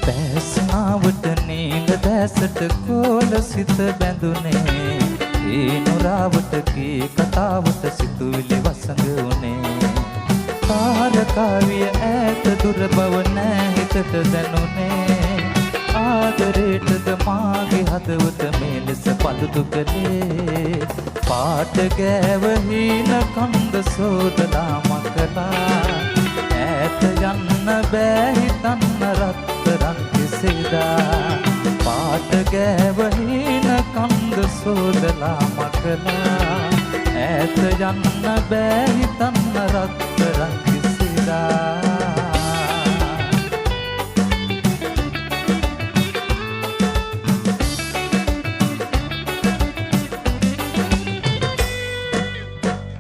දැස්නාවට නීල දැසට කෝල සිත බැඳුනේ, ඒ නොරාවට කී කතාවට සිතුවිලි වසඟ වුණේ. තාරකාවිය ඈත දුර බව නෑ හිතට දැනුනේ, ආදරේටද මාගේ හදවත මේ ලෙස පළුදු කළේ. පාට ගෑව හීන කන්ද සෝදලා මකලා, ඈත යන්න බෑ හිතන්න රත්තරන් කිසිදා. පාට ගෑව හීන කන්ද සෝදලා මකලා, ඈත යන්න බෑ හිතන්න රත්තරන් කිසිදා.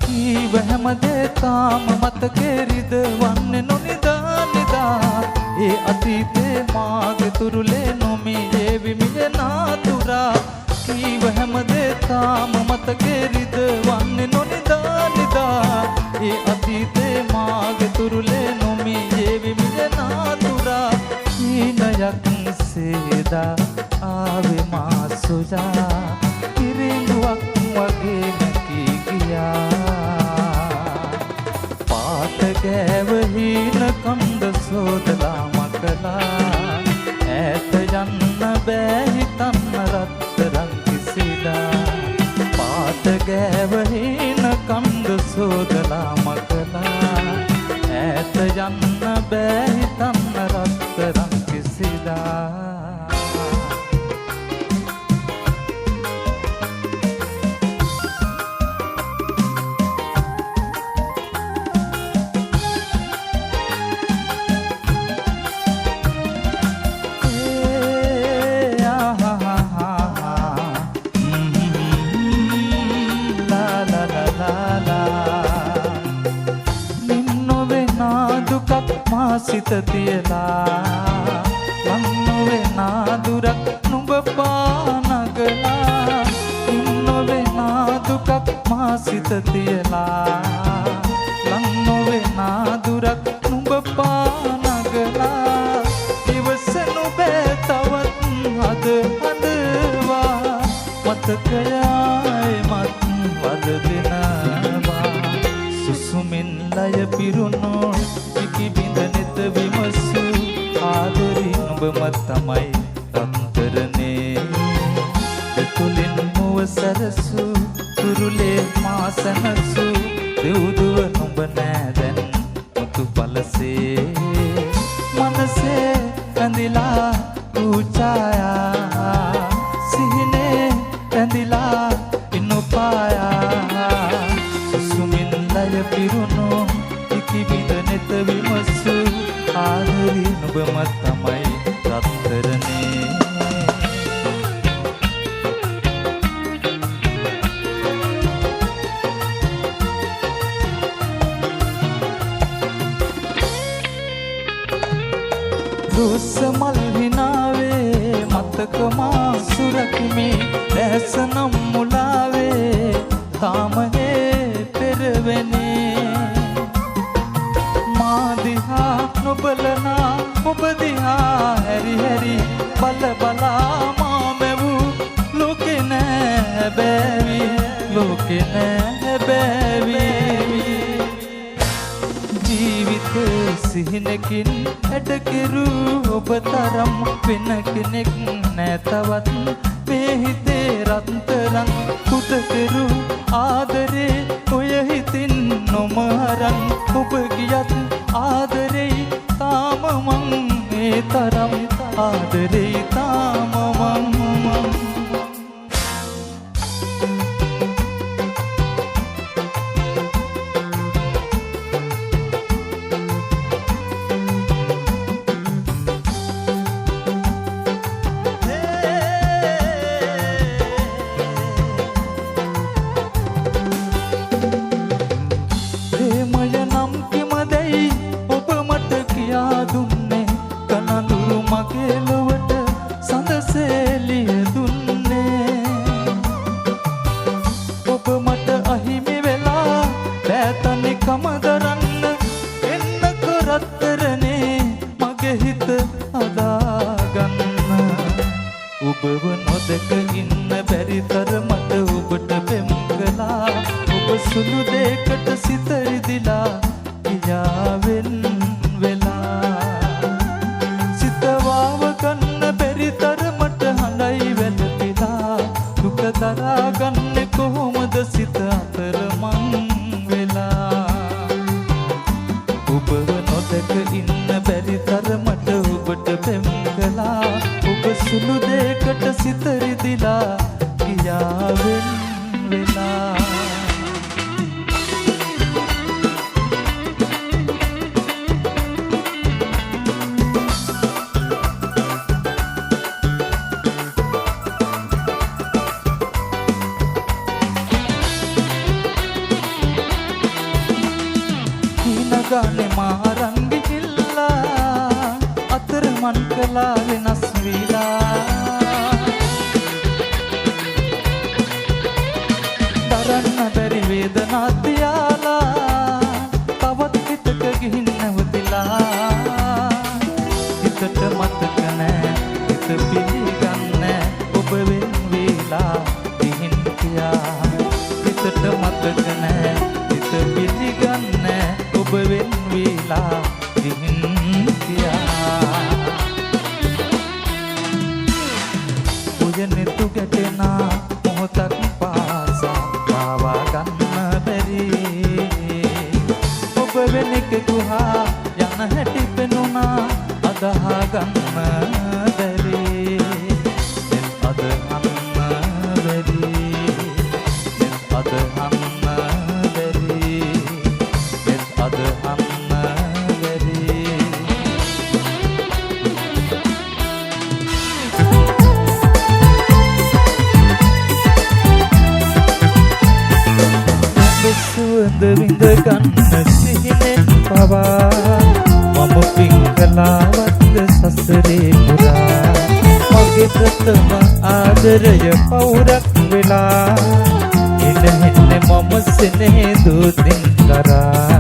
කීව හැමදේ තාම මතකේ රිදවන්නේ නොනිදා නිදා. ඒ අතීතේ මාගේ තුරුලේ නොමියේ විමිය නාතුරා. කීව හැමදේ තාම මතකේ රිදවන්නේ නොනිදා නිදා. ඒ අතීතේ මාගේ තුරුලේ නොමියේ විමිය නාතුරා. හීනයක් සේදා ආවේ මා සොයා, ඉරිඟුවක් වගේ මැකී ගියා. පාට ගෑව හීන කන්ද සෝදලා මකලා, ඈත යන්න බෑ හිතන්න රත්තරන් කිසිදා. පාට ගෑව හීන කන්ද සෝදලා මකලා, ඈත යන්න බෑ හිතන්න රත්තරන් කිසිදා. මා සිත තියලා, ලං නොවෙන දුරක් නුඹ පා නගලා. නිම් නොවෙන දුකක් මා සිත තියලා, ලං නොවෙන දුරක් නුඹ පා නගලා. ඉවසනු බෑ තවත් හද හදවා, මතකය ආයෙමත් වද දෙනවා. සුසුමින් ලය පිරුණු ඉකි බිඳ නෙත විමසු, ආදරේ නුඹම තමයි රත්තරනේ. දෙතුලින් මුව සැරසු තුරුලේ මා සැනසු, දෙව්දුව නුඹ නෑ දැන් මුතු පලසේ. මනසේ ඇඳිලා වූ ඡායා, සිහිනේ ඇඳිලා ඉන්නු පායා. සුසුමින් ලය පිරුණු ඉකි බිඳ නෙත විමසු, ආදරේ නුඹම තමයි රත්තරනේ. රුස්ස මල් හිනාවේ මතක මා සුරකිමි, දැස නම් මුලාවේ තාම ඒ පෙරවෙනේ. මා දිහා නොබලනා ඔබ දිහා හැරි හැරි බල බලා මා මැවූ ලෝකේ නෑ හැබෑවි, ලෝකේ නෑ හැබෑවි. ජීවිතේ සිහිනකින් ඇඩ කෙරූ ඔබ තරම් වෙන කෙනෙක් නෑ තවත්. මේ හිතේ රත්තරන් පුද කෙරූ ආදරේ ඔය හිතින් නොම හරන්. ඔබ ගියත් ආදරෙයි තාම මං, ඒ තරම් ආදරෙයි තාම මං. සුළු දෙයකට සිත රිදිලා ගියා වෙන් වෙලා. සිත වාව ගන්න බැරි තරමට හඬයි වැළපිලා. දුක දරා ගන්නේ කොහොමද සිත අතරමං වෙලා. ඔබව නොදැක ඉන්න බැරි තරමට ඔබට පෙම් කළා. ඔබ සුළු දෙයකට සිත රිදිලා ගියා වෙන් වෙලා. ගානේ මාරන් ගිහිල්ලා අතරමං කළා වෙනස් වෙලා. දරන්න බැරි වේදනා තියාලා තවත් හිතක ගිහින් නැවතිලා. හිතට මතක නෑ, හිත පිළිගන්නේ ඔබ වෙන් වෙලා ගිහින් කියා. හිතට මතක නෑ, හිත පිළිගන්නේ ඔබ වෙන් වෙලා ගිහින් කියා. උයනෙතු ගැටෙන මොහොතක් පාසා පාවා ගන්න බැරි. ඔබ වෙන එකෙකු හා යන හැටි පෙනුණා අදහා ගන්න බැරි. නෙත් අදහන්න බැරි, නෙත් අදහන්න බැරි, නෙත් අදහන්න බැරි. ඔබ සුවඳ විඳ ගන්න සිහිනෙන් පවා මම පින් කළාවත්ද සසරේ පුරා. මගේ ප්‍රථම ආදරය පවුරක් වෙලා එන හෙන්නේ මම සෙනෙහ දූතින් කරා.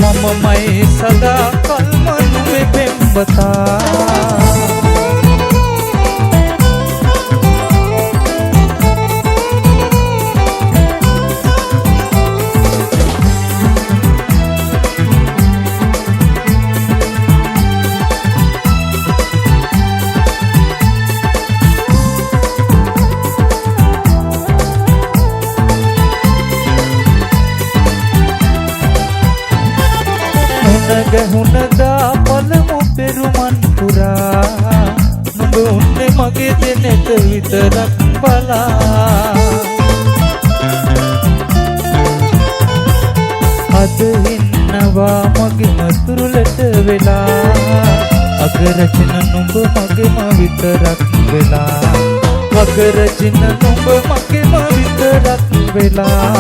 මමමයි සදා කල්ම නුඹේ පෙම්වතා. මුණ ගැහුණ දා පළමු පෙරුමන් පුරා නුඹ උන්නේ මගේ දෙනෙත විතරක් බලා. අද ඉන්නවා මගේම තුරුලට වෙලා අගරචන නුඹ මගේම විතරක් වෙලා. අගරචන නුඹ මගේම විතරක් වෙලා.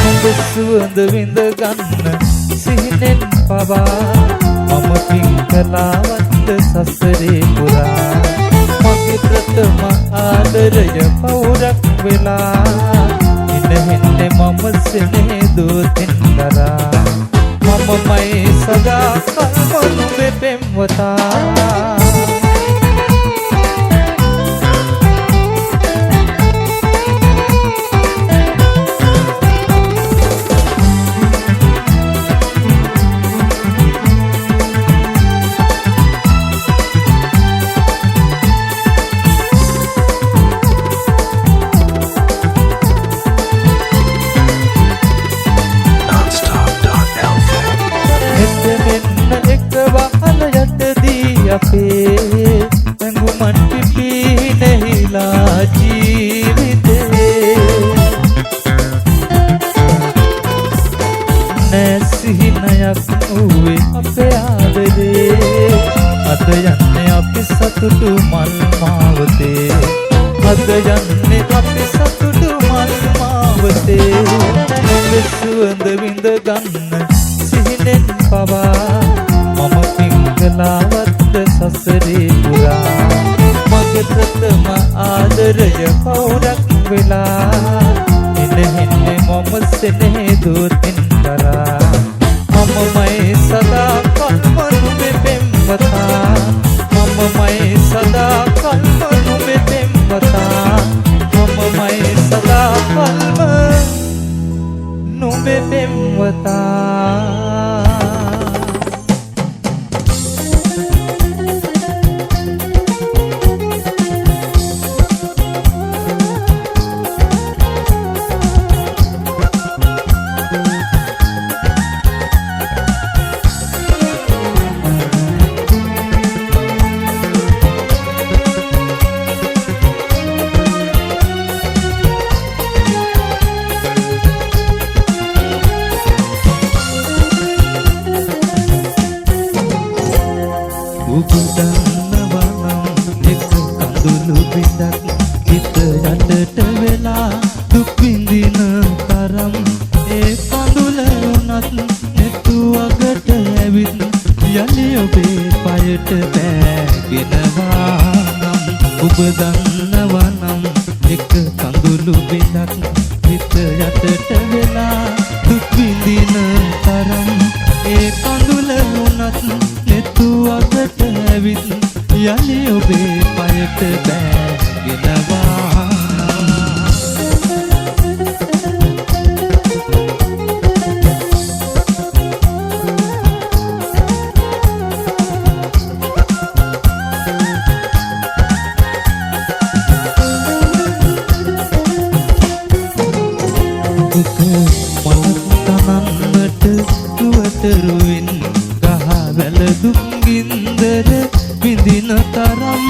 නුඹ සුවඳ විඳ ගන්න සිහිනෙන් පවා මම පින් කළාවත්ද සසරේ පුරා. මගේ ප්‍රථම ආදරය පවුරක් වෙලා එන හෙන්නේ මම සෙනෙහ දූතින් දරා. මමමයි සදා කල්ම නුඹේ පෙම්වතා. Nonstop.lk. නෙත මෙන්න එක වහල යටදී අපේ ඇඟුමන් පිපී නැහිලා ජීවිතේ. නෑ සිහිනයක් වූවේ අපේ ආදරේ. අද යන්නේ අපි සතුටු මල් මාවතේ. අද යන්නේ අපි සතුටු මල් මාවතේ. නුඹ සුවඳ විඳ ගන්න සිහිනෙන් පවා මම පින් කළාවත්ද සසරේ පුරා. මගේ ප්‍රථම ආදරය පවුරක් වෙලා එන හෙන්නේ මම සෙනෙහ දූතින් කරා. මමමයි සදා කල්ම නුඹේ පෙම්වතා. මමමයි සදා කල්ම නුඹේ පෙම්වතා. මමමයි සදා කල්ම නුඹේ උඹේ පෙම්වතා. ඔබ දන්නවා නම් එක කඳුළු බිඳක් හිත යටට වෙලා දුක් විඳින තරම්, ඒ කඳුල වුණත් නෙතු අගට ඇවිත් යලි ඔබේ පයට පෑගෙනවා නම්. ඔබ දන්නවා නම් එක කඳුළු බිඳක් හිත යටට වෙලා දුක් විඳින තරම්, ඒ කඳුල වුණත් නෙතු අගට ඇවිත් යලි ඔබේ පයට බෑගෙනවා. එක මලක් තනන්නට රුවට රුවින් ගහ වැල දුක් ගින්දර විඳින තරම්,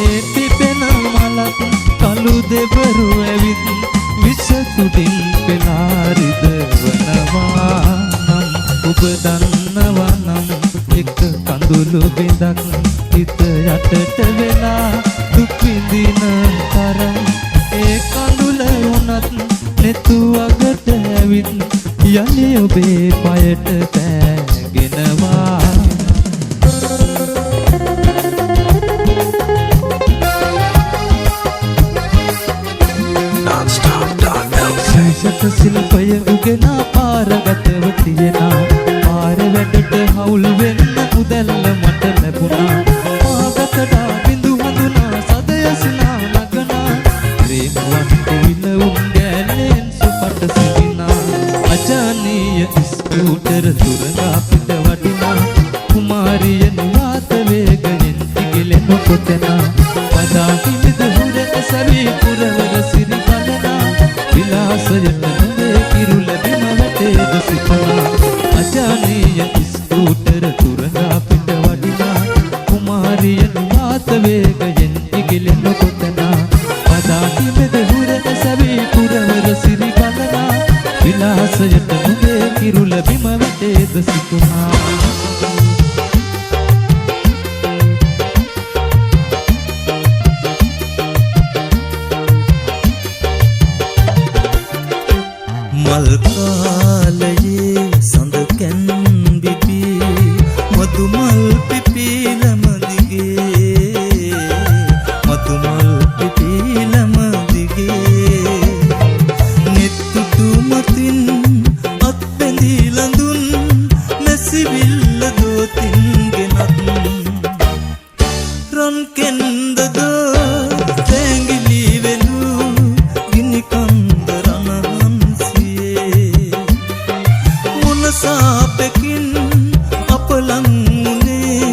ඒ පිපෙන මලක් කළු දෙබරු ඇවිත් විස තුඩින් පෙලා රිදවනවා නම්. ඔබ දන්නවා නම් එක කඳුළු බිඳක් හිත යටට වෙලා දුක් විඳින තරම්, ඒ කඳුල වුණත් නෙතු අගට ඇවිත් යලි ඔබේ පයට පෑගෙනවා. Nonstop.lk. ශත ශිල්පය උගෙන පාරගතව තියෙන පාර වැඩට හවුල් වෙන්න උදැල්ල මට ලැබුණා. පාගතඩා බිඳු හඳුනා සදය සිනා නගනා ප්‍රේමවන්ත විලවුන් ගෑලෙන් සුපට සිඳිනා. අජානීය ස්කූටර් තුරඟා පිට වඩිනා කුමාරිය නිවාත වේගයෙන් ඉගිලෙන කොතන පදා හිමිද හුර සවි පුරවර සිරි බලනා විලාසයට නොවේ කිරුළ බිම වැටේද සිතනා. අජානීය ස්කූටර් තුරඟා පිට වඩිනා කුමාරිය නිවාත වේගයෙන් ඉගිලෙන කොතන පදා හිමිද හුර සවි පුරවර සිරි බලනා විලාසයට නොවේ කිරුළ බිම වැටේද සිතුනා. මල් කාලයේ සඳ කැන් බිබී මధు මල් පිපිලම දිගේ, මధు මල් පිපිලම දිගේ, නෙත්තුටු මතින් අත් බැඳී ලඳුන් මැසිවිල්ල දෝතින් ගෙනත්, රන් කෙන්දද තැඟිලි වෙලු ගිනි කන්ද රණහන්සියේ, මොන සාපෙකින් අප ලං වුණේ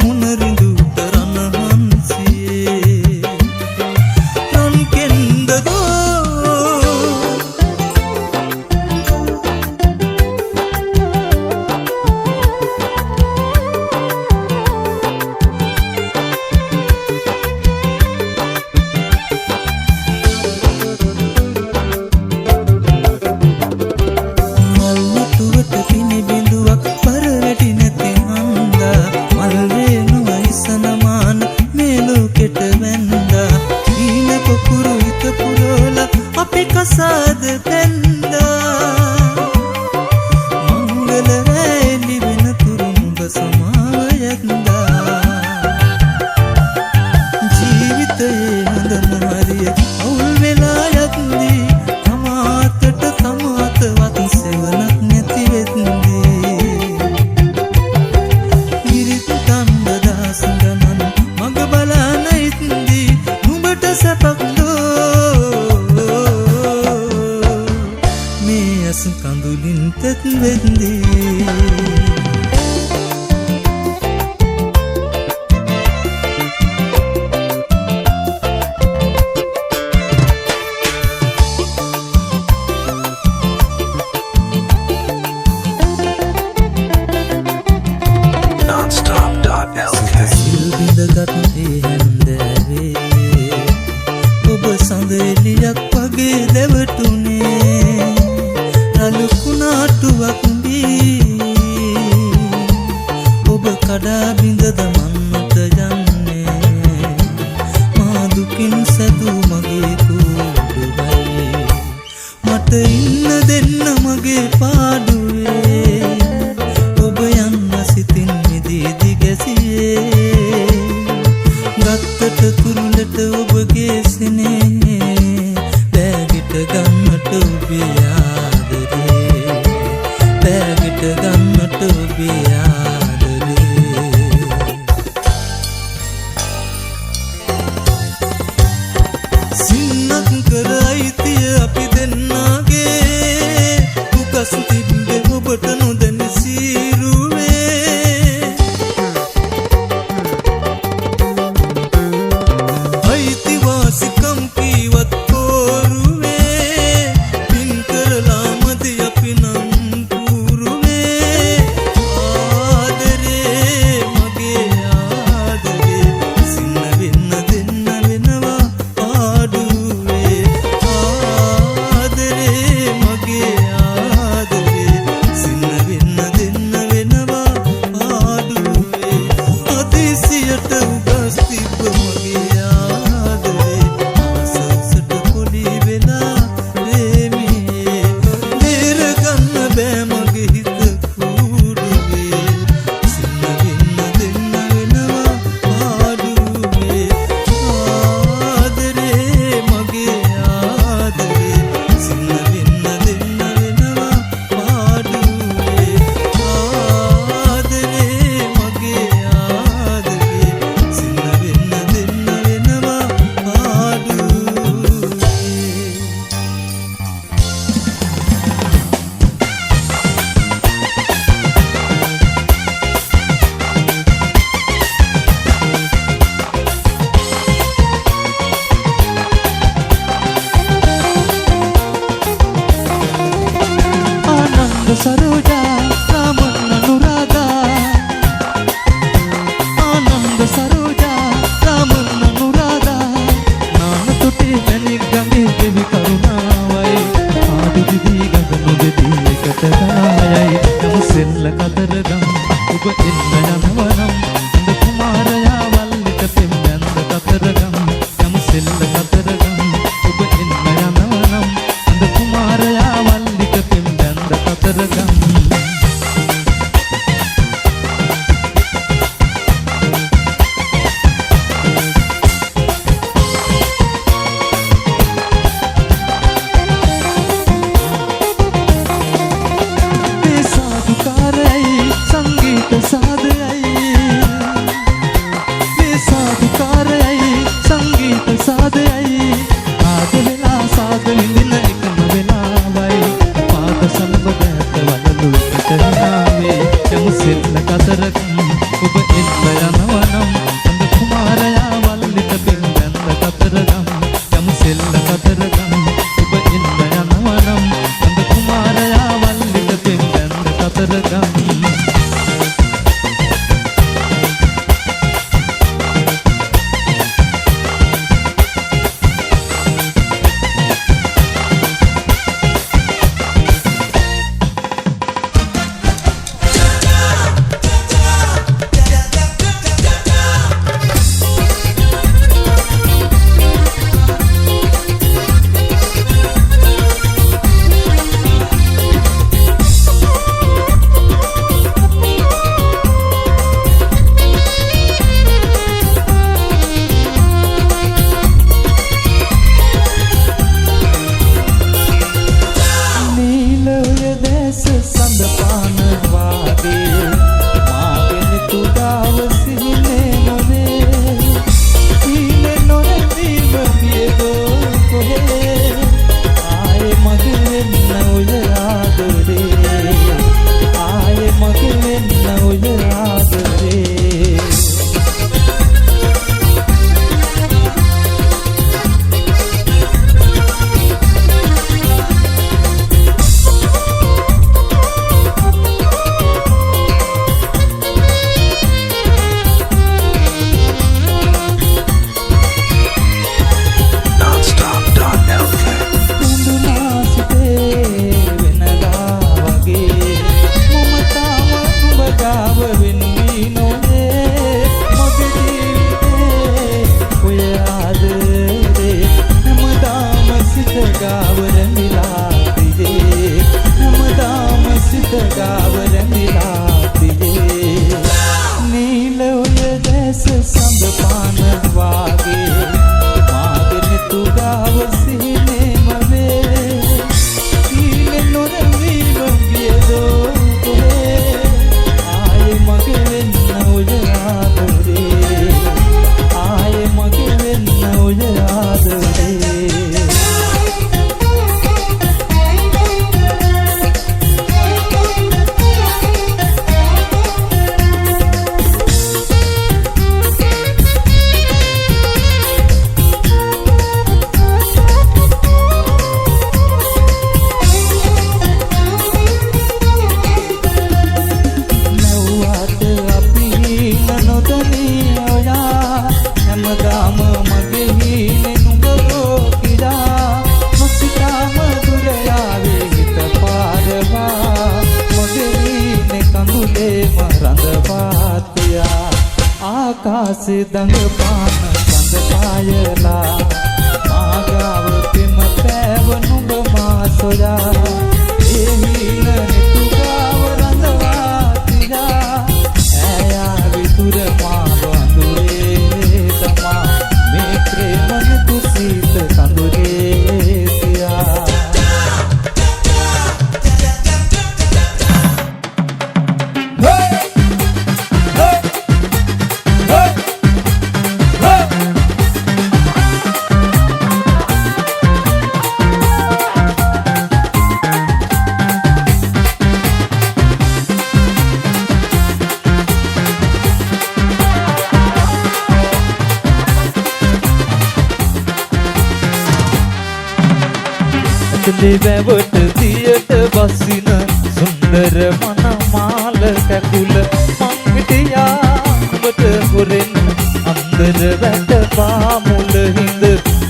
මොන රිඳුට රණහන්සියේ, රන් කෙන්දද. මල් නතුවට පිණි තුලින් තෙත් වෙද්දී. Nonstop.lk. සිල් බිඳගත් ඒ හැන්දෑවේ ඔබ සඳ එළියක් වගේ දැවටුනේ, රළු කුණාටුවක් වී ඔබ කඩා බිඳ දමන්නට යන්නේ. මා දුකින් සැදූ මගේ කූඩුවයි, මට ඉන්න දෙන්න මගේ පාඩුවේ. ඔබ යන්න සිතින් මිදී දිගැසියේ, ගත්තට තුරුලට ඔබගේ සෙනේ, බෑගිට ගන්නට ඔබේ ආදරේ, බෑගිට ගන්නට ඔබේ ආදරේ. සින්නක් කර අයිතිය අපි දෙන්නාගේ, උගස් තිබ්බේ ඔබට නොදැන සීරුවේ. අයිතිවාසිකම් කීවත් පෝරුවේ, පින් කරලා මදි අපි නම් පුරුවේ. ආදරේ මගේ ආදරේ, සින්න වෙන්න දෙන්න වෙනවා පාඩුවේ. ආදරේ මගේ ආදරේ, සින්න වෙන්න දෙන්න වෙනවා පාඩුවේ. හදිසියට උගස් තිබ්බ මගේ ආදරේ, අහස උසට පොඩි වෙලා ප්‍රේමේ, බේර ගන්න බෑ මගේ හිත කූඩුවේ. සින්න වෙන්න දෙන්න වෙනවා පාඩුවේ. ආදරේ මගේ ආදරේ, සින්න වෙන්න දෙන්න වෙනවා පාඩුවේ. ආදරේ මගේ ආදරේ, සින්න වෙන්න දෙන්න වෙනවා පාඩුවේ. ආනන්ද සරෝජා රාමන් අනුරාධා, ආනන්ද සරෝජා රාමන් අනුරාධා, නාන තුටේ මැණික් ගඟේ දෙවි කරුණාවයි, ආදු දිදී ගඟ නොබෙදී එකට ගායයි. යමු සෙල්ල කතරගම් ඔබ එන්න යනවනම්, අඳ කුමාරයා වල්ලිට පෙම් බැඳ කතරගම්. යමු සෙල්ල කතරගම් ඔබ එන්න යනවනම්, අඳ කුමාරයා වල්ලිට පෙම් බැඳ කතරගම්. මේ සාදුකාරයයි සංගීත සාදයයි, මේ සාදුකාරයයි සංගීත සාදයයි, ආද වෙලා සාද විඳින එකම වෙලාවයි, පාද සම්බදෑත වලලු එකට හිනාවේ. යමු සෙල්ල කතරගම් ඔබ එන්න යනවනම්, අඳ කුමාරයා වල්ලිට පෙම් බැඳ කතරගම්. යමු සෙල්ල කතරගම් ඔබ එන්න යනවනම්, අඳ කුමාරයා වල්ලිට පෙම් බැඳ කතරගම්. නීල ඔය දැස සඳ පාන වාගේ, මාගෙන තුඩාව සිහිනේ නොවේ. හීනේ නොරැඳීම ගියදෝ කොහේ, ආයේ මගේ වෙන්න ඔය ආදරේ. ආකාසේ දඟ පාන සඳ පායලා මාගාව පෙම පෑව නුඹ මා සොයා ඒ හීන නිතු ගාව රඳවා තියා ඈයා විතුර මාව අඳුරේ තමා මේ ප්‍රේම නිතු සීත කඳුලේ තියා. ඇතුලේ වැවට දියට බසින සුන්දර මනමාල කැකුල මං හිටියා නුඹට හොරෙන් අන්දර වැට පාමුල හිඳ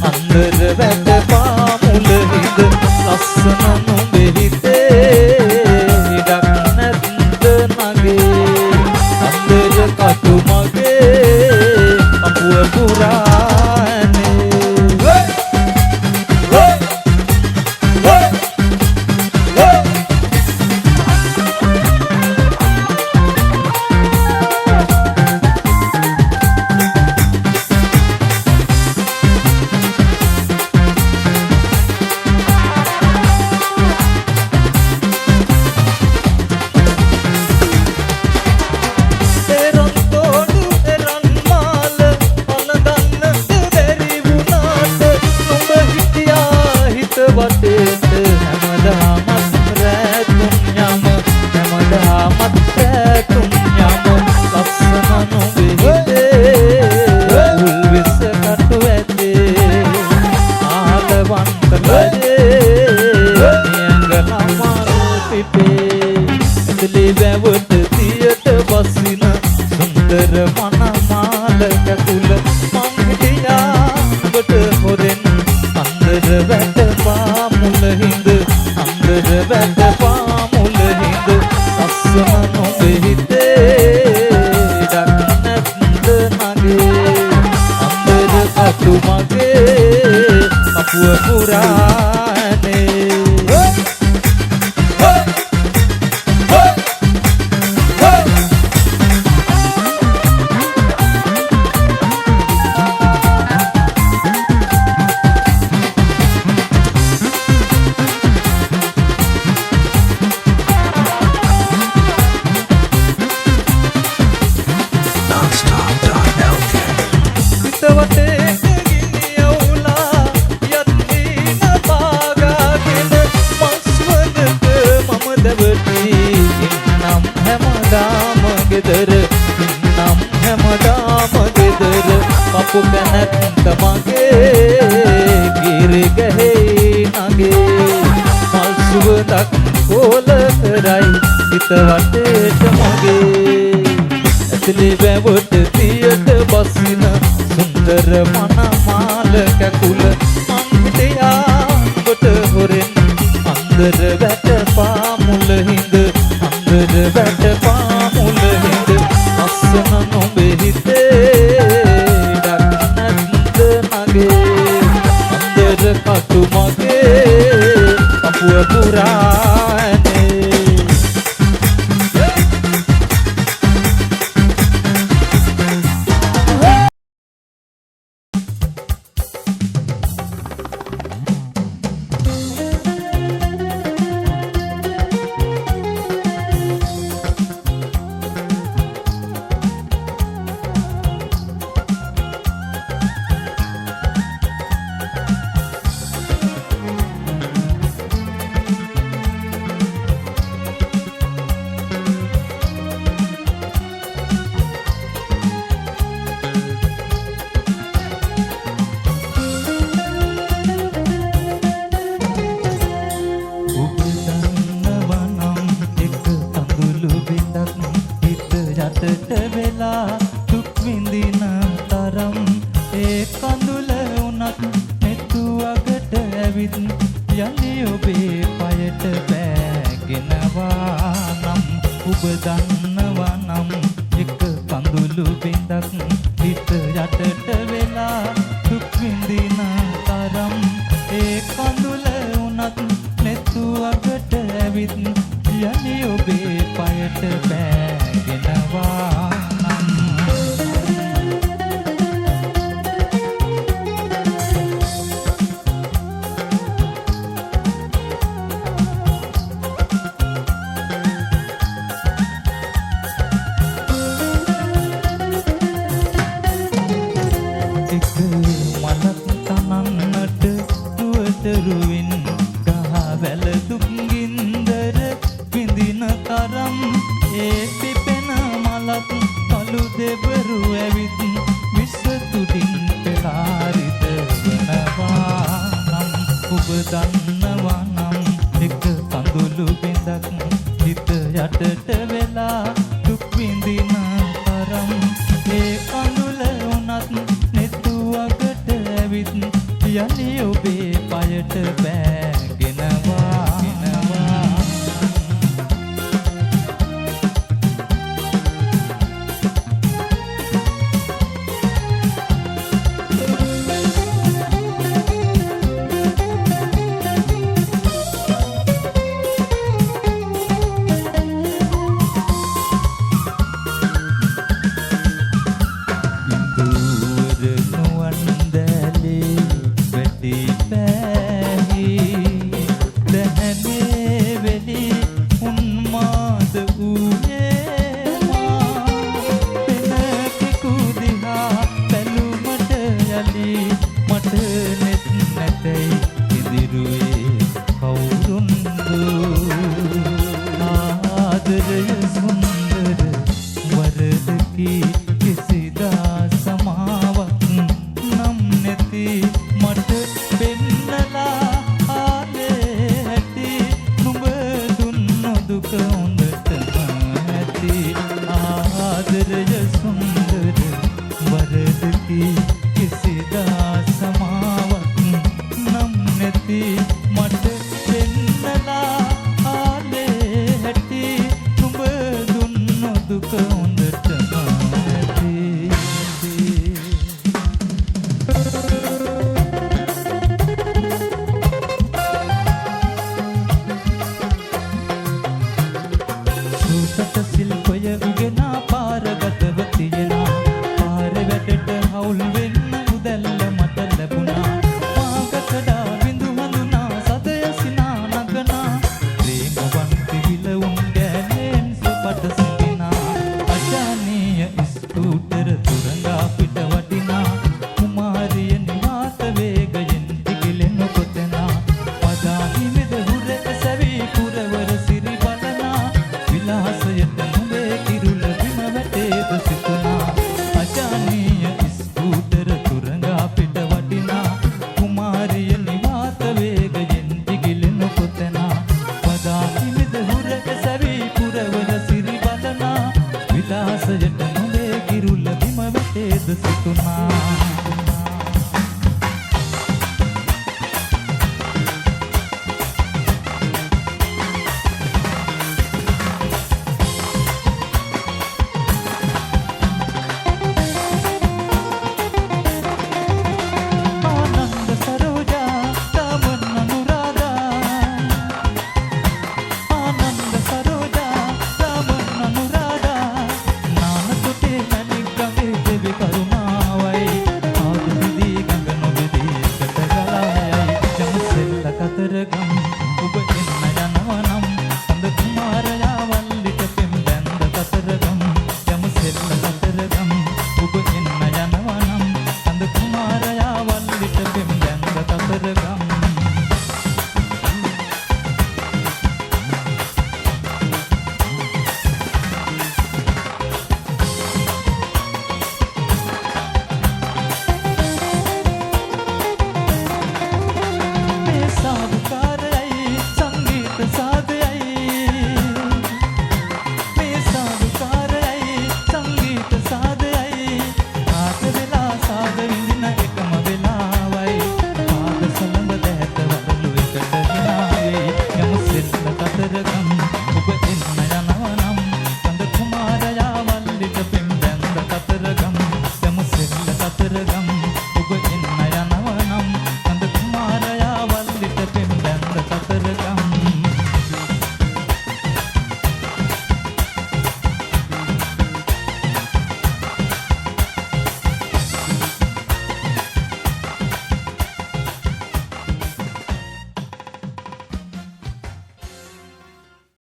අන්දර වැට පාමුල හිඳ ලස්සන නුඹේ හිතේ ඉඩක් නැද්ද මගේ අන්දර කටු මගේ අපුව පුරානේ. එරන් තෝඩු එරන් මාල පලඳන්නට බැරි වුණාට නුඹ හිටියා හිත වටේට හැමදාමත් රෑ තුන් යම හැමදාමත් රෑ තුන් යම ලස්සන නුඹේ හිතේ උල් වෙස කටු ඇතේ ආලවන්ත ලයේ නියඟ ළමා පිපේ ඇතුලේ වැවට තියට බසින සුන්දර මනමාල කකුල මං හිටියා නුඹට හොරෙන් අන්දර වැට පාමුල හිඳ අන්දර වැට පාමුල හිඳ ලස්සන නුඹේ හිතේ ඉඩක් නැද්ද මගේ අන්දර කටු මගේ අපුව පුරානේ. Nonstop.lk. හිත වටේට ගිනි අවුලා යත් හීන පාගාගෙන මස්වදක මම දැවටි ඉන්නම් හැමදාම ගෙදර ඉන්නම් හැමදාම ගෙදර පපු කැනැත්ත මගේ කිරි ගහේ නගේ මල් සුවඳක් කෝල කරයි හිත වටේට මගේ ඇතුලේ වැවට තියට බසින සුන්දර මනමාල කැකුල මං හිටියා නුඹට හොරෙන් අන්දර වැට පාමුල හිඳ අන්දර වැට පාමුල හිඳ ලස්සන නුඹේ හිතේ ඉඩක් නැද්ද මගේ අන්දර කටු මගේ අපුව පුරානේ. ඔබ දන්නවා නම් එක කඳුළු බිඳක් හිත යටට වෙලා දුක් විඳින තරම් ඒ කඳුල වුණත් නෙතු අගට ඇවිත් යලි ඔබේ පයට බෑගෙනවා නම් ඔබ දන්නවා නම් එක කඳුළු බිඳක් හිත ඔබේ පයට පෑගෙනවා නම්. එක මලක් තනන්නට රුවට රුවින් ගහ වැල දුක් ගින්දර විඳින තරම්, ඒ පිපෙන මලක් කළු දෙබරු ඇවිත් විස තුඩින් පෙලා රිදවනවා නම්. ඔබ දන්නවා නම් එක කඳුළු බිඳක් හිත යටට වෙලා දුක් විඳින තරම්, ඒ කඳුල උනත් නෙතුවකට ඇවිත් යලි ඔබේ පයට පෑගෙනවා. ඉඳුවර නුවන් දැලේ වැටි පෑහි දැහැමේ වෙලි උන්මාද වූයේ මා. පෙන කෙකු දිහා බැලුමට යලි මට නෙත් නැතැයි ඉදිරුවේ කවුරුන්දෝ. ආදරය සුන්දර වරදකි, කිසිදා සමාවක් නම් නැති. මට පෙන්නලා ආලේ හැටි, නුඹ දුන්න දුක හොඳටම ඇති. ආදරය සුන්දර වරදකි, කිසිදා සමාවක් නම් නැති. මට පෙන්නලා ආලේ හැටි, නුඹ දුන්න දුක හොඳටම ඇති. සුසත